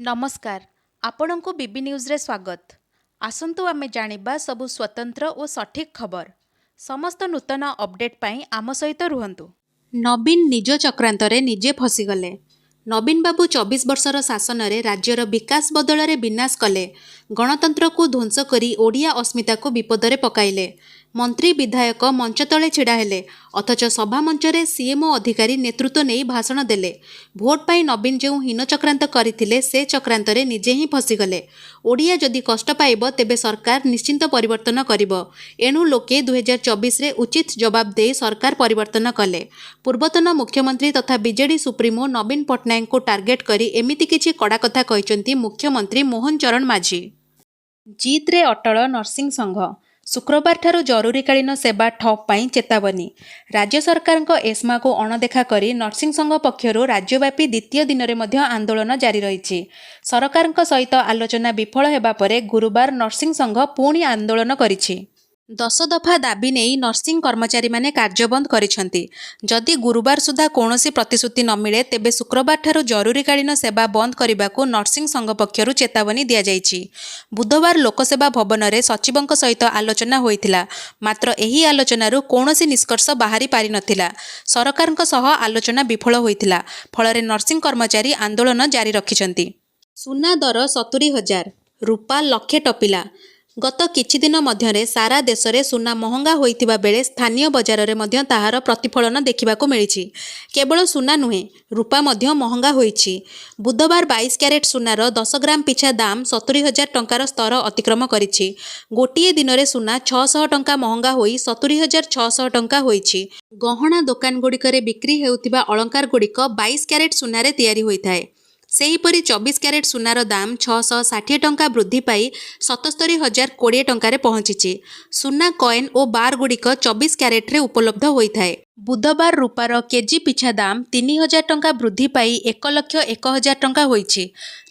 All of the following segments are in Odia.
ନମସ୍କାର, ଆପଣଙ୍କୁ ବିବି ନ୍ୟୁଜ୍ରେ ସ୍ୱାଗତ। ଆସନ୍ତୁ ଆମେ ଜାଣିବା ସବୁ ସ୍ୱତନ୍ତ୍ର ଓ ସଠିକ୍ ଖବର। ସମସ୍ତ ନୂତନ ଅପଡେଟ୍ ପାଇଁ ଆମ ସହିତ ରୁହନ୍ତୁ। ନବୀନ ନିଜ ଚକ୍ରାନ୍ତରେ ନିଜେ ଫସିଗଲେ। ନବୀନ ବାବୁ 24 ବର୍ଷର ଶାସନରେ ରାଜ୍ୟର ବିକାଶ ବଦଳରେ ବିନାଶ କଲେ। ଗଣତନ୍ତ୍ରକୁ ଧ୍ୱଂସ କରି ଓଡ଼ିଆ ଅସ୍ମିତାକୁ ବିପଦରେ ପକାଇଲେ। ମନ୍ତ୍ରୀ, ବିଧାୟକ ମଞ୍ଚ ତଳେ ଛିଡ଼ା ହେଲେ, ଅଥଚ ସଭା ମଞ୍ଚରେ ସିଏମ୍ଓ ଅଧିକାରୀ ନେତୃତ୍ୱ ନେଇ ଭାଷଣ ଦେଲେ। ଭୋଟ ପାଇଁ ନବୀନ ଯେଉଁ ହୀନ ଚକ୍ରାନ୍ତ କରିଥିଲେ, ସେ ଚକ୍ରାନ୍ତରେ ନିଜେ ହିଁ ଫସିଗଲେ। ଓଡ଼ିଆ ଯଦି କଷ୍ଟ ପାଇବ, ତେବେ ସରକାର ନିଶ୍ଚିତ ପରିବର୍ତ୍ତନ କରିବ। ଏଣୁ ଲୋକେ 2024ରେ ଉଚିତ ଜବାବ ଦେଇ ସରକାର ପରିବର୍ତ୍ତନ କଲେ। ପୂର୍ବତନ ମୁଖ୍ୟମନ୍ତ୍ରୀ ତଥା ବିଜେଡି ସୁପ୍ରିମୋ ନବୀନ ପଟ୍ଟନାୟକଙ୍କୁ ଟାର୍ଗେଟ କରି ଏମିତି କିଛି କଡ଼ା କଥା କହିଛନ୍ତି ମୁଖ୍ୟମନ୍ତ୍ରୀ ମୋହନ ଚରଣ ମାଝୀ। ଜିଦ୍ରେ ଅଟଳ ନର୍ସିଂ ସଂଘ। ଶୁକ୍ରବାରଠାରୁ ଜରୁରୀକାଳୀନ ସେବା ଠପ୍ ପାଇଁ ଚେତାବନୀ। ରାଜ୍ୟ ସରକାରଙ୍କ ଏସ୍ମାକୁ ଅଣଦେଖା କରି ନର୍ସିଂ ସଂଘ ପକ୍ଷରୁ ରାଜ୍ୟବ୍ୟାପୀ ଦ୍ୱିତୀୟ ଦିନରେ ମଧ୍ୟ ଆନ୍ଦୋଳନ ଜାରି ରହିଛି। ସରକାରଙ୍କ ସହିତ ଆଲୋଚନା ବିଫଳ ହେବା ପରେ ଗୁରୁବାର ନର୍ସିଂ ସଂଘ ପୁଣି ଆନ୍ଦୋଳନ କରିଛି। 10 ଦଫା ଦାବି ନେଇ ନର୍ସିଂ କର୍ମଚାରୀମାନେ କାର୍ଯ୍ୟବନ୍ଦ କରିଛନ୍ତି। ଯଦି ଗୁରୁବାର ସୁଦ୍ଧା କୌଣସି ପ୍ରତିଶ୍ରୁତି ନମିଳେ, ତେବେ ଶୁକ୍ରବାରଠାରୁ ଜରୁରୀକାଳୀନ ସେବା ବନ୍ଦ କରିବାକୁ ନର୍ସିଂ ସଂଘ ପକ୍ଷରୁ ଚେତାବନୀ ଦିଆଯାଇଛି। ବୁଧବାର ଲୋକସେବା ଭବନରେ ସଚିବଙ୍କ ସହିତ ଆଲୋଚନା ହୋଇଥିଲା। ମାତ୍ର ଏହି ଆଲୋଚନାରୁ କୌଣସି ନିଷ୍କର୍ଷ ବାହାରି ପାରିନଥିଲା। ସରକାରଙ୍କ ସହ ଆଲୋଚନା ବିଫଳ ହୋଇଥିଲା। ଫଳରେ ନର୍ସିଂ କର୍ମଚାରୀ ଆନ୍ଦୋଳନ ଜାରି ରଖିଛନ୍ତି। ସୁନା ଦର 70,000, ରୁପା ଲକ୍ଷେ ଟପିଲା। ଗତ କିଛି ଦିନ ମଧ୍ୟରେ ସାରା ଦେଶରେ ସୁନା ମହଙ୍ଗା ହୋଇଥିବା ବେଳେ ସ୍ଥାନୀୟ ବଜାରରେ ମଧ୍ୟ ତାହାର ପ୍ରତିଫଳନ ଦେଖିବାକୁ ମିଳିଛି। କେବଳ ସୁନା ନୁହେଁ, ରୁପା ମଧ୍ୟ ମହଙ୍ଗା ହୋଇଛି। ବୁଧବାର 22 କ୍ୟାରେଟ ସୁନାର 10 ଗ୍ରାମ ପିଛା ଦାମ 70,000 ଟଙ୍କାର ସ୍ତର ଅତିକ୍ରମ କରିଛି। ଗୋଟିଏ ଦିନରେ ସୁନା 600 ଟଙ୍କା ମହଙ୍ଗା ହୋଇ 70,600 ଟଙ୍କା ହୋଇଛି। ଗହଣା ଦୋକାନଗୁଡ଼ିକରେ ବିକ୍ରି ହେଉଥିବା ଅଳଙ୍କାରଗୁଡ଼ିକ 22 କ୍ୟାରେଟ ସୁନାରେ ତିଆରି ହୋଇଥାଏ। ସେହିପରି 24 କ୍ୟାରେଟ ସୁନାର ଦାମ 660 ଟଙ୍କା ବୃଦ୍ଧି ପାଇ 77,020 ଟଙ୍କାରେ ପହଞ୍ଚିଛି। ସୁନା କଏନ ଓ ବାରଗୁଡ଼ିକ 24 କ୍ୟାରେଟରେ ଉପଲବ୍ଧ ହୋଇଥାଏ। ବୁଧବାର ରୁପାର କେଜି ପିଛା ଦାମ 3,000 ଟଙ୍କା ବୃଦ୍ଧି ପାଇ 1,01,000 ଟଙ୍କା ହୋଇଛି।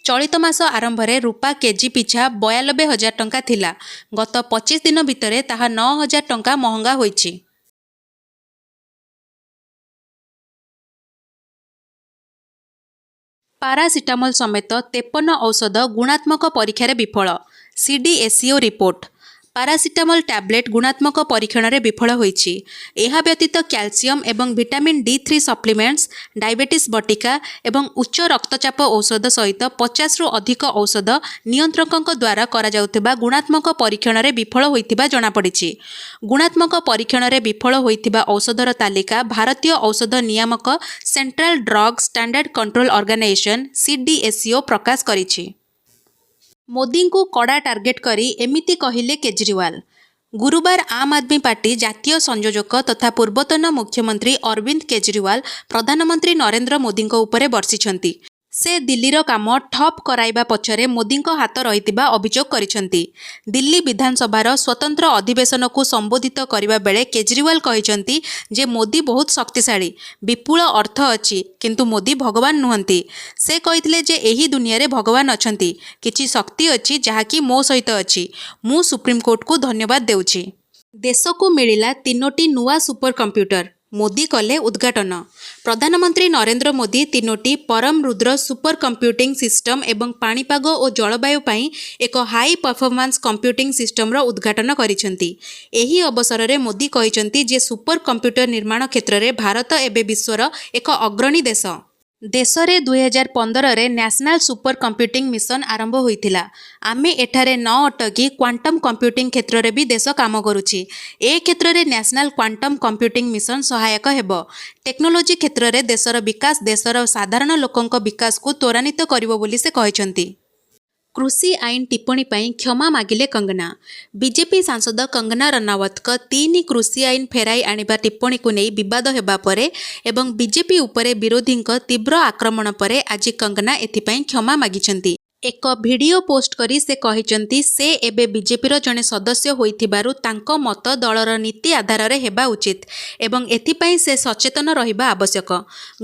ଚଳିତ ମାସ ଆରମ୍ଭରେ ରୁପା କେଜି ପିଛା 92,000 ଟଙ୍କା ଥିଲା। ଗତ 25 ଦିନ ଭିତରେ ତାହା 9,000 ଟଙ୍କା ମହଙ୍ଗା ହୋଇଛି। ପାରାସିଟାମଲ ସମେତ 53 ଔଷଧ ଗୁଣାତ୍ମକ ପରୀକ୍ଷାରେ ବିଫଳ, ସିଡିଏସ୍ସିଓ ରିପୋର୍ଟ। ପାରାସିଟାମଲ ଟ୍ୟାବଲେଟ ଗୁଣାତ୍ମକ ପରୀକ୍ଷଣରେ ବିଫଳ ହୋଇଛି। ଏହା ବ୍ୟତୀତ କ୍ୟାଲସିୟମ ଏବଂ ଭିଟାମିନ ଡି-3 ସପ୍ଲିମେଣ୍ଟସ, ଡାଇବେଟିସ ବଟିକା ଏବଂ ଉଚ୍ଚ ରକ୍ତଚାପ ଔଷଧ ସହିତ 50ରୁ ଅଧିକ ଔଷଧ ନିୟନ୍ତ୍ରକଙ୍କ ଦ୍ୱାରା କରାଯାଉଥିବା ଗୁଣାତ୍ମକ ପରୀକ୍ଷଣରେ ବିଫଳ ହୋଇଥିବା ଜଣାପଡ଼ିଛି। ଗୁଣାତ୍ମକ ପରୀକ୍ଷଣରେ ବିଫଳ ହୋଇଥିବା ଔଷଧର ତାଲିକା ଭାରତୀୟ ଔଷଧ ନିୟାମକ Central Drug Standard Control Organisation CDSCO ପ୍ରକାଶ କରିଛି। ମୋଦିଙ୍କୁ କଡ଼ା ଟାର୍ଗେଟ କରି ଏମିତି କହିଲେ କେଜ୍ରିୱାଲ। ଗୁରୁବାର ଆମ୍ ଆଦମୀ ପାର୍ଟି ଜାତୀୟ ସଂଯୋଜକ ତଥା ପୂର୍ବତନ ମୁଖ୍ୟମନ୍ତ୍ରୀ ଅରବିନ୍ଦ କେଜ୍ରିୱାଲ ପ୍ରଧାନମନ୍ତ୍ରୀ ନରେନ୍ଦ୍ର ମୋଦିଙ୍କ ଉପରେ ବର୍ଷିଛନ୍ତି। ସେ ଦିଲ୍ଲୀର କାମ ଠପ୍ କରାଇବା ପଛରେ ମୋଦିଙ୍କ ହାତ ରହିଥିବା ଅଭିଯୋଗ କରିଛନ୍ତି। ଦିଲ୍ଲୀ ବିଧାନସଭାର ସ୍ୱତନ୍ତ୍ର ଅଧିବେଶନକୁ ସମ୍ବୋଧିତ କରିବା ବେଳେ କେଜ୍ରିୱାଲ କହିଛନ୍ତି ଯେ ମୋଦି ବହୁତ ଶକ୍ତିଶାଳୀ, ବିପୁଳ ଅର୍ଥ ଅଛି, କିନ୍ତୁ ମୋଦି ଭଗବାନ ନୁହନ୍ତି। ସେ କହିଥିଲେ ଯେ ଏହି ଦୁନିଆରେ ଭଗବାନ ଅଛନ୍ତି, କିଛି ଶକ୍ତି ଅଛି ଯାହାକି ମୋ ସହିତ ଅଛି। ମୁଁ ସୁପ୍ରିମକୋର୍ଟକୁ ଧନ୍ୟବାଦ ଦେଉଛି। ଦେଶକୁ ମିଳିଲା ତିନୋଟି ନୂଆ ସୁପର କମ୍ପ୍ୟୁଟର, ମୋଦି କଲେ ଉଦ୍ଘାଟନ। ପ୍ରଧାନମନ୍ତ୍ରୀ ନରେନ୍ଦ୍ର ମୋଦି ତିନୋଟି ପରମ ରୁଦ୍ର ସୁପର କମ୍ପ୍ୟୁଟିଂ ସିଷ୍ଟମ ଏବଂ ପାଣିପାଗ ଓ ଜଳବାୟୁ ପାଇଁ ଏକ ହାଇ ପରଫରମାନ୍ସ କମ୍ପ୍ୟୁଟିଂ ସିଷ୍ଟମର ଉଦ୍ଘାଟନ କରିଛନ୍ତି। ଏହି ଅବସରରେ ମୋଦି କହିଛନ୍ତି ଯେ ସୁପର କମ୍ପ୍ୟୁଟର ନିର୍ମାଣ କ୍ଷେତ୍ରରେ ଭାରତ ଏବେ ବିଶ୍ୱର ଏକ ଅଗ୍ରଣୀ ଦେଶ। ଦେଶରେ 2015ରେ ନ୍ୟାସନାଲ ସୁପର କମ୍ପ୍ୟୁଟିଂ ମିଶନ ଆରମ୍ଭ ହୋଇଥିଲା। ଆମେ ଏଠାରେ ନ ଅଟକି କ୍ୱାଣ୍ଟମ କମ୍ପ୍ୟୁଟିଂ କ୍ଷେତ୍ରରେ ବି ଦେଶ କାମ କରୁଛି। ଏ କ୍ଷେତ୍ରରେ ନ୍ୟାସନାଲ କ୍ୱାଣ୍ଟମ କମ୍ପ୍ୟୁଟିଂ ମିଶନ ସହାୟକ ହେବ। ଟେକ୍ନୋଲୋଜି କ୍ଷେତ୍ରରେ ଦେଶର ବିକାଶ ଦେଶର ସାଧାରଣ ଲୋକଙ୍କ ବିକାଶକୁ ତ୍ୱରାନ୍ୱିତ କରିବ ବୋଲି ସେ କହିଛନ୍ତି। କୃଷି ଆଇନ ଟିପ୍ପଣୀ ପାଇଁ କ୍ଷମା ମାଗିଲେ କଙ୍ଗନା। ବିଜେପି ସାଂସଦ କଙ୍ଗନା ରନାୱତଙ୍କ ତିନି କୃଷି ଆଇନ ଫେରାଇ ଆଣିବା ଟିପ୍ପଣୀକୁ ନେଇ ବିବାଦ ହେବା ପରେ ଏବଂ ବିଜେପି ଉପରେ ବିରୋଧୀଙ୍କ ତୀବ୍ର ଆକ୍ରମଣ ପରେ ଆଜି କଙ୍ଗନା ଏଥିପାଇଁ କ୍ଷମା ମାଗିଛନ୍ତି। ଏକ ଭିଡିଓ ପୋଷ୍ଟ କରି ସେ କହିଛନ୍ତି, ସେ ଏବେ ବିଜେପିର ଜଣେ ସଦସ୍ୟ ହୋଇଥିବାରୁ ତାଙ୍କ ମତ ଦଳର ନୀତି ଆଧାରରେ ହେବା ଉଚିତ ଏବଂ ଏଥିପାଇଁ ସେ ସଚେତନ ରହିବା ଆବଶ୍ୟକ।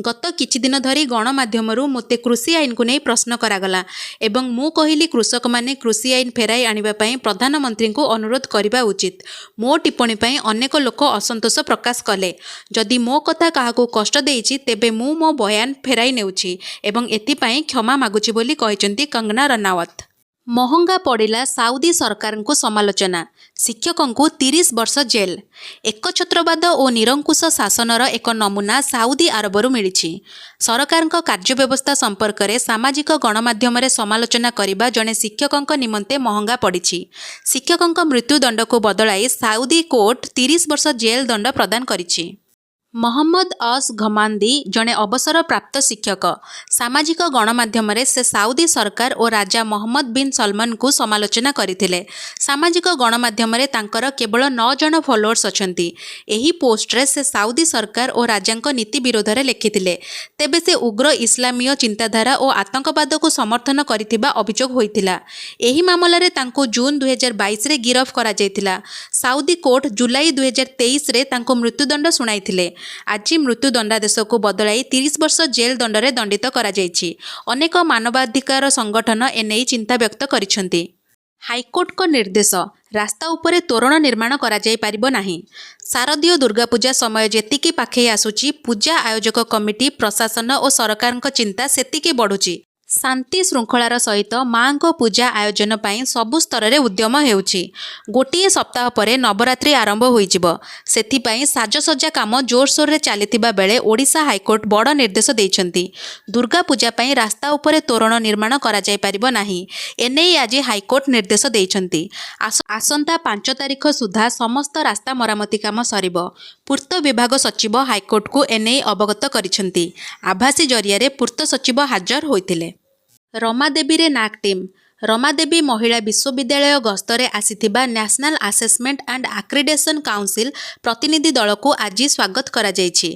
ଗତ କିଛି ଦିନ ଧରି ଗଣମାଧ୍ୟମରୁ ମୋତେ କୃଷି ଆଇନକୁ ନେଇ ପ୍ରଶ୍ନ କରାଗଲା ଏବଂ ମୁଁ କହିଲି କୃଷକମାନେ କୃଷି ଆଇନ ଫେରାଇ ଆଣିବା ପାଇଁ ପ୍ରଧାନମନ୍ତ୍ରୀଙ୍କୁ ଅନୁରୋଧ କରିବା ଉଚିତ। ମୋ ଟିପ୍ପଣୀ ପାଇଁ ଅନେକ ଲୋକ ଅସନ୍ତୋଷ ପ୍ରକାଶ କଲେ। ଯଦି ମୋ କଥା କାହାକୁ କଷ୍ଟ ଦେଇଛି ତେବେ ମୁଁ ମୋ ବୟାନ ଫେରାଇ ନେଉଛି ଏବଂ ଏଥିପାଇଁ କ୍ଷମା ମାଗୁଛି ବୋଲି କହିଛନ୍ତି କଙ୍ଗନା ରନାୱତ। ମହଙ୍ଗା ପଡ଼ିଲା ସାଉଦି ସରକାରଙ୍କୁ ସମାଲୋଚନା, ଶିକ୍ଷକଙ୍କୁ 30 ବର୍ଷ ଜେଲ୍। ଏକଛତ୍ରବାଦ ଓ ନିରଙ୍କୁଶ ଶାସନର ଏକ ନମୁନା ସାଉଦି ଆରବରୁ ମିଳିଛି। ସରକାରଙ୍କ କାର୍ଯ୍ୟବ୍ୟବସ୍ଥା ସମ୍ପର୍କରେ ସାମାଜିକ ଗଣମାଧ୍ୟମରେ ସମାଲୋଚନା କରିବା ଜଣେ ଶିକ୍ଷକଙ୍କ ନିମନ୍ତେ ମହଙ୍ଗା ପଡ଼ିଛି। ଶିକ୍ଷକଙ୍କ ମୃତ୍ୟୁଦଣ୍ଡକୁ ବଦଳାଇ ସାଉଦି କୋର୍ଟ 30 ବର୍ଷ ଜେଲ୍ ଦଣ୍ଡ ପ୍ରଦାନ କରିଛି। ମହମ୍ମଦ ଅସ୍ ଘମାନ୍ଦୀ ଜଣେ ଅବସରପ୍ରାପ୍ତ ଶିକ୍ଷକ। ସାମାଜିକ ଗଣମାଧ୍ୟମରେ ସେ ସାଉଦି ସରକାର ଓ ରାଜା ମହମ୍ମଦ ବିନ୍ ସଲମନଙ୍କୁ ସମାଲୋଚନା କରିଥିଲେ। ସାମାଜିକ ଗଣମାଧ୍ୟମରେ ତାଙ୍କର କେବଳ ନଅ ଜଣ ଫଲୋଅର୍ସ ଅଛନ୍ତି। ଏହି ପୋଷ୍ଟରେ ସେ ସାଉଦି ସରକାର ଓ ରାଜାଙ୍କ ନୀତି ବିରୋଧରେ ଲେଖିଥିଲେ। ତେବେ ସେ ଉଗ୍ର ଇସଲାମୀୟ ଚିନ୍ତାଧାରା ଓ ଆତଙ୍କବାଦକୁ ସମର୍ଥନ କରିଥିବା ଅଭିଯୋଗ ହୋଇଥିଲା। ଏହି ମାମଲାରେ ତାଙ୍କୁ ଜୁନ୍ 2022ରେ ଗିରଫ କରାଯାଇଥିଲା। ସାଉଦି କୋର୍ଟ ଜୁଲାଇ 2023ରେ ତାଙ୍କୁ ମୃତ୍ୟୁଦଣ୍ଡ ଶୁଣାଇଥିଲେ। ଆଜି ମୃତ୍ୟୁଦଣ୍ଡାଦେଶକୁ ବଦଳାଇ 30 ବର୍ଷ ଜେଲ୍ ଦଣ୍ଡରେ ଦଣ୍ଡିତ କରାଯାଇଛି। ଅନେକ ମାନବାଧିକାର ସଂଗଠନ ଏନେଇ ଚିନ୍ତା ବ୍ୟକ୍ତ କରିଛନ୍ତି। ହାଇକୋର୍ଟଙ୍କ ନିର୍ଦ୍ଦେଶ, ରାସ୍ତା ଉପରେ ତୋରଣ ନିର୍ମାଣ କରାଯାଇପାରିବ ନାହିଁ। ଶାରଦୀୟ ଦୁର୍ଗାପୂଜା ସମୟ ଯେତିକି ପାଖେଇ ଆସୁଛି, ପୂଜା ଆୟୋଜକ କମିଟି, ପ୍ରଶାସନ ଓ ସରକାରଙ୍କ ଚିନ୍ତା ସେତିକି ବଢ଼ୁଛି। ଶାନ୍ତି ଶୃଙ୍ଖଳାର ସହିତ ମା'ଙ୍କ ପୂଜା ଆୟୋଜନ ପାଇଁ ସବୁ ସ୍ତରରେ ଉଦ୍ୟମ ହେଉଛି। ଗୋଟିଏ ସପ୍ତାହ ପରେ ନବରାତ୍ରି ଆରମ୍ଭ ହୋଇଯିବ। ସେଥିପାଇଁ ସାଜସଜ୍ଜା କାମ ଜୋରସୋରରେ ଚାଲିଥିବା ବେଳେ ଓଡ଼ିଶା ହାଇକୋର୍ଟ ବଡ଼ ନିର୍ଦ୍ଦେଶ ଦେଇଛନ୍ତି। ଦୁର୍ଗାପୂଜା ପାଇଁ ରାସ୍ତା ଉପରେ ତୋରଣ ନିର୍ମାଣ କରାଯାଇପାରିବ ନାହିଁ। ଏନେଇ ଆଜି ହାଇକୋର୍ଟ ନିର୍ଦ୍ଦେଶ ଦେଇଛନ୍ତି। ଆସନ୍ତା 5 ତାରିଖ ସୁଦ୍ଧା ସମସ୍ତ ରାସ୍ତା ମରାମତି କାମ ସରିବ। ପୂର୍ତ୍ତ ବିଭାଗ ସଚିବ ହାଇକୋର୍ଟଙ୍କୁ ଏନେଇ ଅବଗତ କରିଛନ୍ତି। ଆଭାସୀ ଜରିଆରେ ପୂର୍ତ୍ତ ସଚିବ ହାଜର ହୋଇଥିଲେ। ରମାଦେବୀରେ ନାକ୍ ଟିମ୍। ରମାଦେବୀ ମହିଳା ବିଶ୍ୱବିଦ୍ୟାଳୟ ଗସ୍ତରେ ଆସିଥିବା National Assessment and Accreditation Council ପ୍ରତିନିଧି ଦଳକୁ ଆଜି ସ୍ୱାଗତ କରାଯାଇଛି।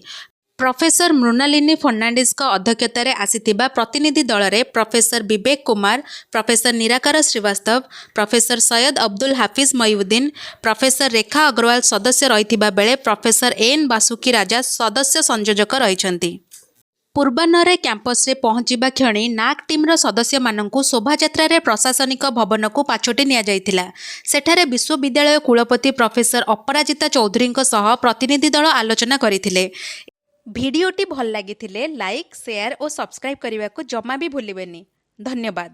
ପ୍ରଫେସର ମୃଣାଳିନୀ ଫର୍ଣ୍ଣାଣ୍ଡିସଙ୍କ ଅଧ୍ୟକ୍ଷତାରେ ଆସିଥିବା ପ୍ରତିନିଧି ଦଳରେ ପ୍ରଫେସର ବିବେକ କୁମାର, ପ୍ରଫେସର ନିରାକାର ଶ୍ରୀବାସ୍ତବ, ପ୍ରଫେସର ସୈୟଦ ଅବଦୁଲ ହାଫିଜ ମଇଉଦ୍ଦିନ, ପ୍ରଫେସର ରେଖା ଅଗ୍ରୱାଲ ସଦସ୍ୟ ରହିଥିବା ବେଳେ ପ୍ରଫେସର ଏନ୍ ବାସୁକୀ ରାଜା ସଦସ୍ୟ ସଂଯୋଜକ ରହିଛନ୍ତି। ପୂର୍ବାହ୍ନରେ କ୍ୟାମ୍ପସରେ ପହଞ୍ଚିବା କ୍ଷଣି ନାକ୍ ଟିମ୍ର ସଦସ୍ୟମାନଙ୍କୁ ଶୋଭାଯାତ୍ରାରେ ପ୍ରଶାସନିକ ଭବନକୁ ପାଛୋଟି ନିଆଯାଇଥିଲା। ସେଠାରେ ବିଶ୍ୱବିଦ୍ୟାଳୟ କୁଳପତି ପ୍ରଫେସର ଅପରାଜିତା ଚୌଧୁରୀଙ୍କ ସହ ପ୍ରତିନିଧି ଦଳ ଆଲୋଚନା କରିଥିଲେ। ଭିଡ଼ିଓଟି ଭଲ ଲାଗିଥିଲେ ଲାଇକ୍, ସେୟାର ଓ ସବସ୍କ୍ରାଇବ୍ କରିବାକୁ ଜମା ବି ଭୁଲିବେନି। ଧନ୍ୟବାଦ।